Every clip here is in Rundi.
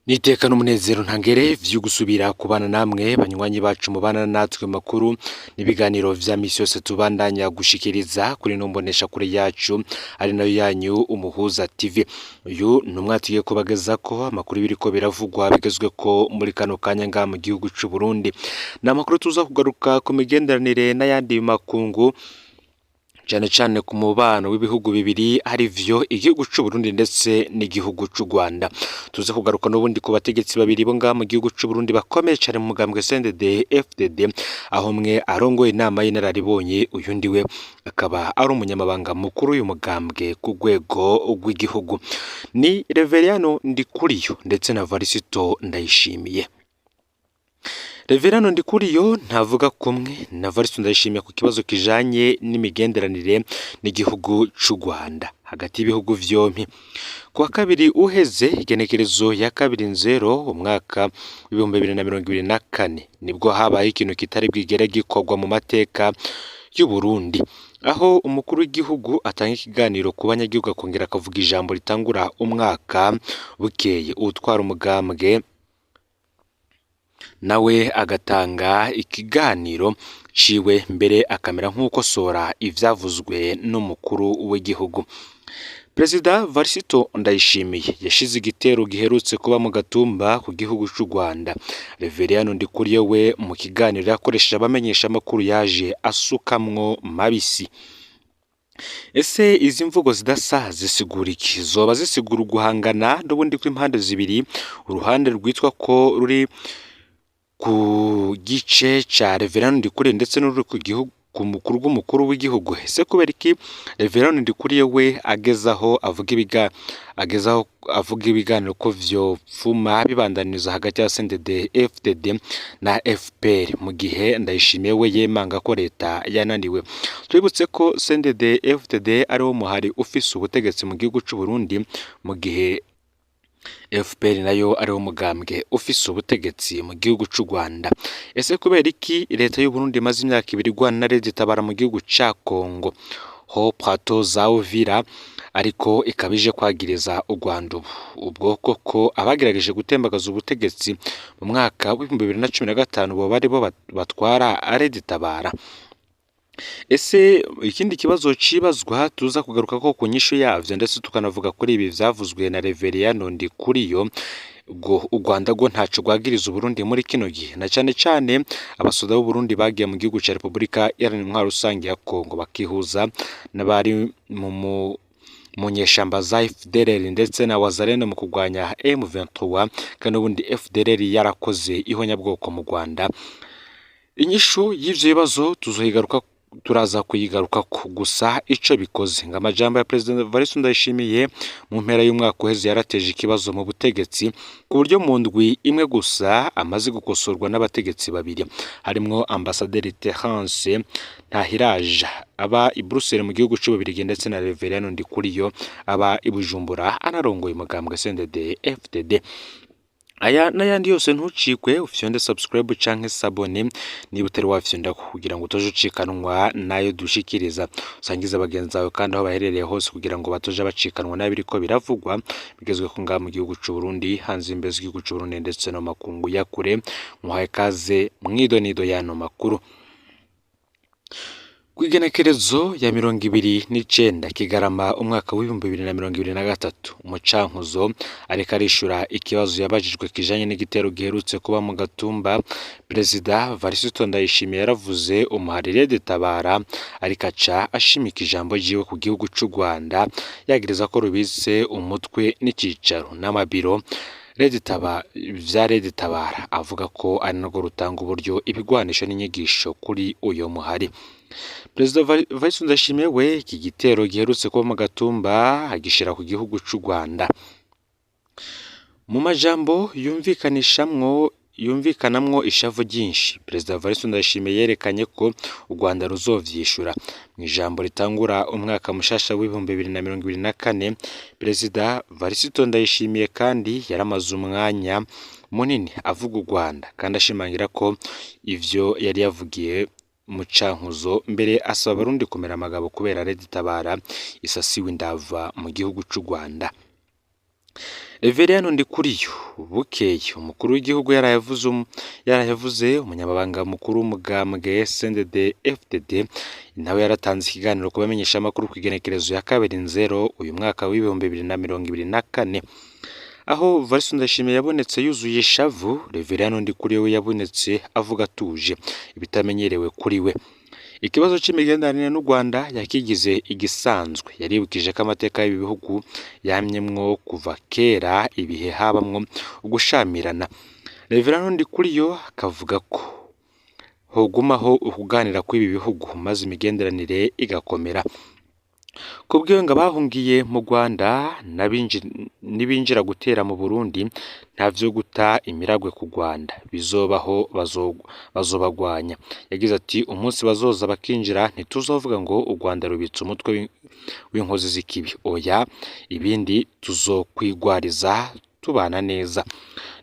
N'iteka n'umunezero ntangere vyo gusubira kubana namwe banywanyi bacu mubana natwe makuru n'ibiganiro vya misi yose tubandanya gushikiriza kuri ino mboneshakure yacu ari nayo yanyu Umuhuza TV. Uyu ni umwaka tugiye kubagezako amakuru biriko biravugwa bigezweko muri kano kanya ngaha mu gihugu c'u Burundi. Ni amakuru tuza kugaruka ku migenderanire n'ayandi makungu cane cane ku mubano w'ibihugu bibiri arivyo igihugu c'u Burundi ndetse n'igihugu c'u Rwanda. Tuze kugaruka n'ubundi ku bategetsi babiri bo ngaha mu gihugu c'u Burundi bakomeye cane mu mugambwe CNDD FDD, aho umwe arongoye inama y'inararibonye, uyundi we akaba ari umunyamabanga mukuru w'uyu mugambwe ku rwego rw'igihugu. Ni Reveriyano Ndikuriyo ndetse na Varisito Ndayishimiye. Reveriyano Ndikuriyo ntavuga kumwe na Varisito Ndayishimiye ku kibazo kijanye n'imigenderanire n'igihugu c'u Rwanda hagati y'ibihugu vyompi. Ku wa kabiri uheze, igenekerezo ya 2 nzero umwaka w'2024, nibwo habaye ikintu kitari bwigere gikorwa mu mateka y'u Burundi, aho umukuru w'igihugu atanga ikiganiro ku banyagihugu akongera akavuga ijambo ritangura umwaka, bukeye uwutwara umugambwe nawe agatanga ikiganiro ciwe, mbere akamera nk'uwukosora ivyavuzwe n'umukuru w'igihugu. Perezida Varisito Ndayishimiye yashize igitero giherutse kuba mu Gatumba ku gihugu c'u Rwanda. Reveriyano Ndikuriyo we mu kiganiro yakoresheje abamenyeshamakuru yaje asukamwo mabisi. Ese izi mvugo zidasa zisigura iki? Zoba zisigura uguhangana n'ubundi kw'impande zibiri, uruhande rwitwa ko ruri ku gice ca Reveriyano Ndikuriyo ndetse n'ururi ku gihugu ku mukuru rw'umukuru w'igihugu? Ese kubera iki Reveriyano Ndikuriyo we agezaho avuga ibiga agezaho avuga ibiganiro ko vyopfuma bibandaniriza hagati ya CNDD FDD na FPR, mu gihe Ndayishimiye we yemanga ko leta yananiwe? Twibutse ko CNDD FDD ari wo muhari ufise ubutegetsi mu gihugu c'u Burundi, mu gihe FPR nayo ari wo mugambwe ufise ubutegetsi mu gihugu c'u Rwanda. Ese kubera iki leta y'u Burundi imaze imyaka 2 igwana na Red Tabara mu gihugu ca Congo, ho plateau za Uvira, ariko ikaba ije kwagiriza u Rwanda ubu? Ubwo koko abagerageje gutembagaza ubutegetsi mu mwaka w'2015 boba aribo batwara Red Tabara? Ese ikindi kibazo cibazwa tuza kugaruka ko ku nyishu yavyo, ndetse tukanavuga kuri ibi vyavuzwe na Reveriyano Ndikuriyo, ubwo u Rwanda rwo ntaco rwagiriza Uburundi muri kino gihe, na cane cane abasoda b'u Burundi bagiye mu gihugu ca Repubulika Iharanira Intwaro Rusange ya Congo bakihuza n'abari mu nyeshamba za FDLR ndetse na Wazalendo mu kurwanya M23, kandi ubundi FDLR yarakoze ihonyabwoko mu Rwanda? Inyishu y'ivyo bibazo tuzoyigaruka, turaza kuyigarukako. Gusa ico bikoze ngo amajambo ya Perezida Evariste Ndayishimiye mu mpera y'umwaka uheze yarateje ikibazo mu butegetsi, ku buryo mu ndwi imwe gusa amaze gukosorwa n'abategetsi babiri, harimwo Ambasaderi Terence Ntahiraja aba i Bruxelles mu gihugu c'Ububirigi ndetse na Reveriyano Ndikuriyo aba i Bujumbura anarongoye umugambwe CNDD FDD. Aya n'ayandi yose ntucikwe, ufyonde subscribe canke s'abonner niba utari wafyonda, kugira ngo utaje ucikanwa nayo dushikiriza. Usangize bagenzi bawe kandi aho baherereye hose, kugira ngo batoje bacikanwa n'abiriko biravugwa bigezwe ko ngaha mu gihugu c'u Burundi, hanze imbibe z'igihugu c'u Burundi ndetse no makungu ya kure. Muhaye kaze mwidonido y'ano makuru. Kw'igenekerezo ya 29 Kigarama umwaka w'2023, umucankuzo ariko arishura ikibazo yabajijwe kijanye n'igitero giherutse kuba mu Gatumba, Perezida Varisito Ndayishimiye yaravuze umuhari Red Tabara, ariko aca ashimika ijambo ryiwe ku gihugu c'u Rwanda, yagiriza ko rubitse umutwe n'icicaro n'amabiro vya Red Tabara, avuga ko ari narwo rutanga uburyo, ibigwanisho n'inyigisho kuri uyo muhari. Perezida Varisito Ndayishimiye we iki gitero giherutse kuba mu Gatumba agishira ku gihugu c'u Rwanda. Mu majambo yumvikanamwo ishavu ryinshi, Perezida Varisito Ndayishimiye yerekanye ko u Rwanda ruzovyishura. Mu ijambo ritangura umwaka mushasha w'2024, Perezida Varisito Ndayishimiye kandi yaramaze umwanya munini avuga u Rwanda, kandi ashimangira ko ivyo yari yavugiye mu Cankuzo, mbere asaba Abarundi kumera amagabo kubera Red Tabara isasiwe indava mu gihugu c'u Rwanda. Reveriyano Ndikuriyo bukeye umukuru w'igihugu yarayavuze umunyamabanga mukuru w'umugambwe CNDD FDD nawe yaratanze ikiganiro ku bamenyeshamakuru ku igenekerezo ya 2 Nzero uyu mwaka w'2024, aho Evariste Ndayishimiye yabonetse yuzuye ishavu. Reveriyano Ndikuriyo we yabonetse avuga atuje, ibitamenyerewe kuri we. Ikibazo c'imigenderanire n'u Rwanda yakigize igisanzwe, yaribukije ko amateka y'ibi bihugu yamyemwo kuva kera ibihe habamwo ugushamirana. Reveriyano Ndikuriyo akavuga ko hogumaho ukuganira kw'ibi bihugu maze imigenderanire igakomera. Kubwiwe ngo abahungiye mu Rwanda n'ibinjira gutera mu Burundi nta vyo guta imiragwe ku Rwanda bizobaho, bazobagwanya. Yagize ati umunsi bazoza bakinjira ntituzovuga ngo u Rwanda rubitse umutwe w'inkozi z'ikibi, oya, ibindi tuzokwigwariza tubana neza.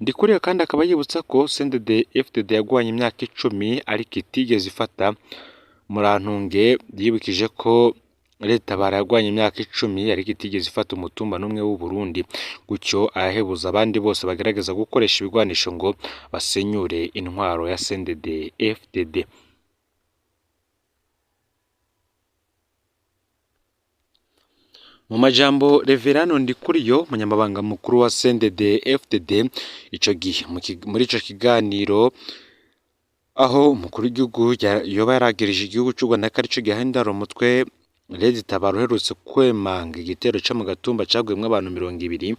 Ndikuriyo kandi akaba yibutsa ko CNDD FDD yagwanye imyaka 10 ariko itigeze ifata Murantunge. Yibukije ko Leta baragwanye imyaka 10 ariko itigeze ifata umutumba n'umwe w'u Burundi, gutyo arahebuza abandi bose bagerageza gukoresha ibigwanisho ngo basenyure intwaro ya CNDD FDD. Mu majambo Reverano Ndikuriyo, umunyamabanga mukuru wa CNDD FDD, ico gihe muri ico kiganiro aho umukuru w'igihugu yoba yaragirije igihugu c'u Rwanda ko arico giha indaro umutwe Red Tabara uherutse kwemanga igitero co mu Gatumba caguyemwo abantu 20,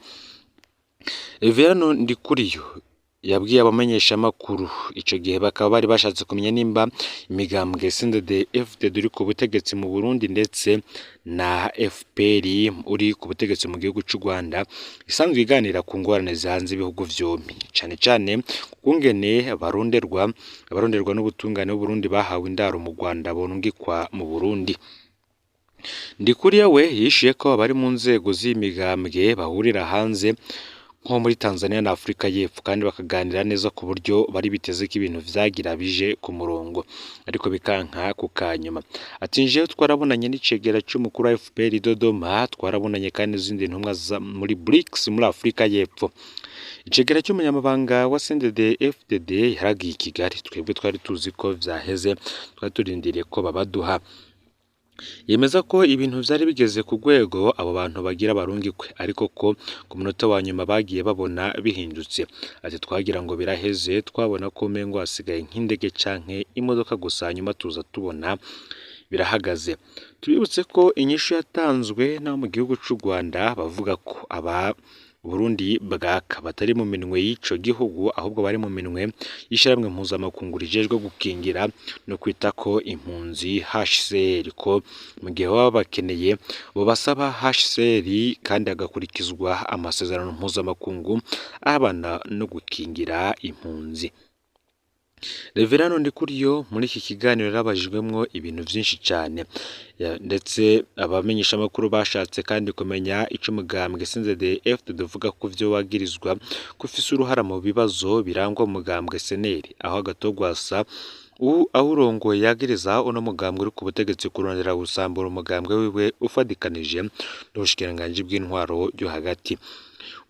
Reverano Ndikuriyo yabwiye abamenyeshamakuru ico gihe bakaba bari bashatse kumenya nimba imigambwe CNDD FDD uri ku butegetsi mu Burundi ndetse na FPR uri ku butegetsi mu gihugu c'u Rwanda isanzwe iganira ku ngorane zihanze ibihugu vyompi, cane cane kungene abaronderwa n'ubutungane bw'Uburundi bahawe indaro mu Rwanda borungikwa mu Burundi. Ndikuriyo we yishuye ko abari mu nzego z'imigambwe bahurira hanze nko muri Tanzania na Afrika y'Epfo kandi bakaganira neza ku buryo bari biteze ko ibintu vyagira bije ku murongo, ariko bikanka ku kanyuma. Ati njewe twarabonanye n'icegera c'umukuru wa FPR i Dodoma, twarabonanye kandi n'izindi ntumwa muri BRICS muri Afrika y'Epfo. Icegera c'umunyamabanga wa CNDD FDD yaragiye i Kigali, twebwe twari tuzi ko vyaheze, twari turindiriye ko babaduha. Yemeza ko ibintu vyari bigeze ku rwego abo bantu bagira barungikwe, ariko ko ku munota wa nyuma bagiye babona bihindutse. Ati twagira ngo biraheze, twabona ko umengo hasigaye nk'indege canke imodoka gusa, hanyuma tuza tubona birahagaze. Tubibutse ko inyishu yatanzwe n'abo mu gihugu c'u Rwanda bavuga ko aba Burundi bwaka batari mu minwe y'ico gihugu, ahubwo bari mu minwe y'ishirahamwe mpuzamakungu rijejwe gukingira no kwita ko impunzi HCR, ko mu gihe baba bakeneye bobasaba HCR kandi hagakurikizwa amasezerano mpuzamakungu abana no gukingira impunzi. Reverano Ndikuriyo muri iki kiganiro yarabajijwemwo ibintu vyinshi cane, ndetse abamenyeshamakuru bashatse kandi kumenya ico umugambwe CNDD FDD uvuga ku vyo wagirizwa ko ufise uruhara mu bibazo birangwa mu mugambwe SNL, aho Agatogwasa awurongoye yagiriza uno mugambwe uri ku butegetsi kurondera gusambura umugambwe wiwe ufadikanije n'ubushikiranganji bw'intwaro yo hagati.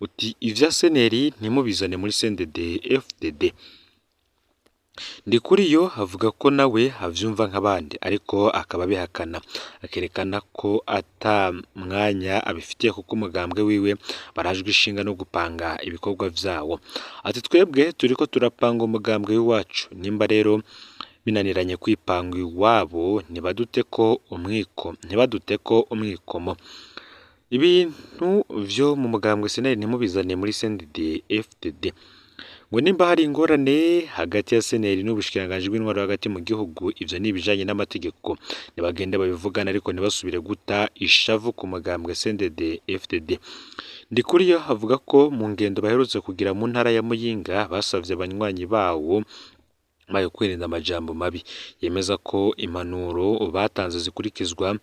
Uti ivya SNL ntimubizane muri CNDD FDD. Ndikuriyo avuga ko nawe avyumva nk'abandi, ariko akaba abihakana, akerekana ko ata mwanya abifitiye kuko umugambwe wiwe barajwe ishinga no gupanga ibikorwa vyawo. Ati twebwe turiko turapanga umugambwe w'iwacu, nimba rero binaniranye kwipanga iwabo ntibaduteko umwikomo. Ibintu vyo mu mugambwe SNL ntimubizane muri CNDD FDD. Ngo nimba hari ingorane hagati ya SNL n'ubushikiranganji bw'intwaro hagati mu gihugu, ivyo ni ibijanye n'amategeko, nibagende babivugane ariko ntibasubire guta ishavu ku mugambwe CNDD FDD. Ndikuriyo avuga ko mu ngendo baherutse kugira mu ntara ya Muyinga basavye abanywanyi bawo bayo kwirinda amajambo mabi, yemeza ko impanuro batanze zikurikizwa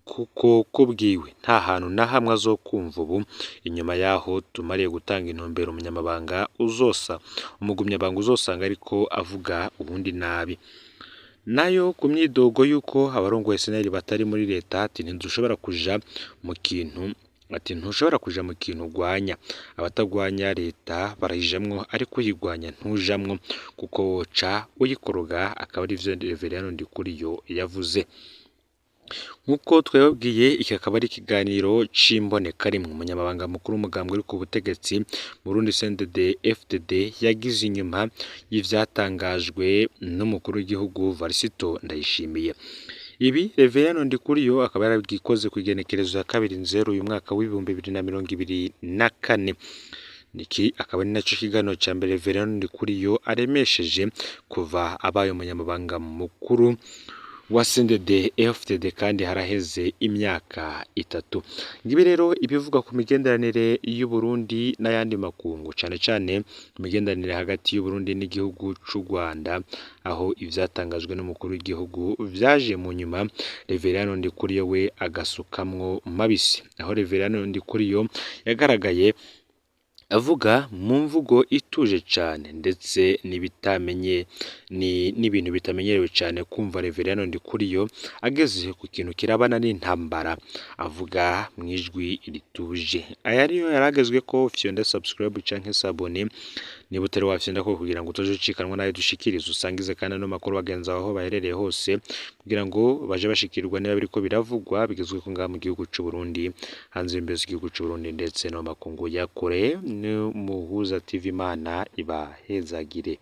kuko kubwiwe nta hantu na hamwe azokumva ubu inyuma yaho tumariye gutanga intumbero umunyamabanga uzosa umugumyabanga uzosanga ariko avuga ubundi nabi. Nayo ku myidogo y'uko abarongoye SNL batari muri leta, ati ntidushobora kuja mu kintu Ati ntushobora kuja mu kintu ugwanya, abatagwanya leta barayijamwo ariko uyigwanya ntujamwo kuko woca uyikoroga, akaba arivyo Reveriyano Ndikuriyo yavuze. Nk'uko twababwiye, iki akaba ari ikiganiro c'imbonekarimwe. Umunyamabanga mukuru w'umugambwe uri ku butegetsi Burundi CNDD FDD yagize inyuma y'ivyatangajwe n'umukuru w'igihugu Varisito Ndayishimiye. Ibi Reveriyano Ndikuriyo akaba yarabikoze kw'igenekerezo ya 2 Nzero uyu mwaka w'2024. Iki akaba ari naco kiganiro ca mbere Reveriyano Ndikuriyo aremesheje kuva abaye umunyamabanga mukuru wa CNDD FDD, kandi haraheze imyaka 3. Ngibi rero ibivugwa ku migenderanire y'u Burundi n'ayandi makungu, cane cane imigenderanire hagati y'u Burundi n'igihugu c'u Rwanda, aho ivyatangajwe n'umukuru w'igihugu vyaje mu nyuma, Reveriyano Ndikuriyo we agasukamwo mabisi, aho Reveriyano Ndikuriyo yagaragaye avuga mu mvugo ituje cane, ndetse n'ibitamenye n'ibintu bitamenyerewe cane kumva Reveriyano Ndikuriyo ageze ku kintu kirabana n'intambara avuga mw'ijwi rituje. Aya niyo yaragezweko. Fyonda subscribe canke s'abonner niba utari wafyonda ko kugira ngo utaje ucikanwa n'ayo dushikiriza, usangize kandi ano makuru bagenzi bawe aho baherereye hose kugira ngo baje bashikirwa niba biriko biravugwa bigezweko ngaha mu gihugu c'u Burundi, hanze y'imbibe z'igihugu c'u Burundi ndetse no mu makungu ya kure. Ni Muhuza TV, Imana ibahezagire.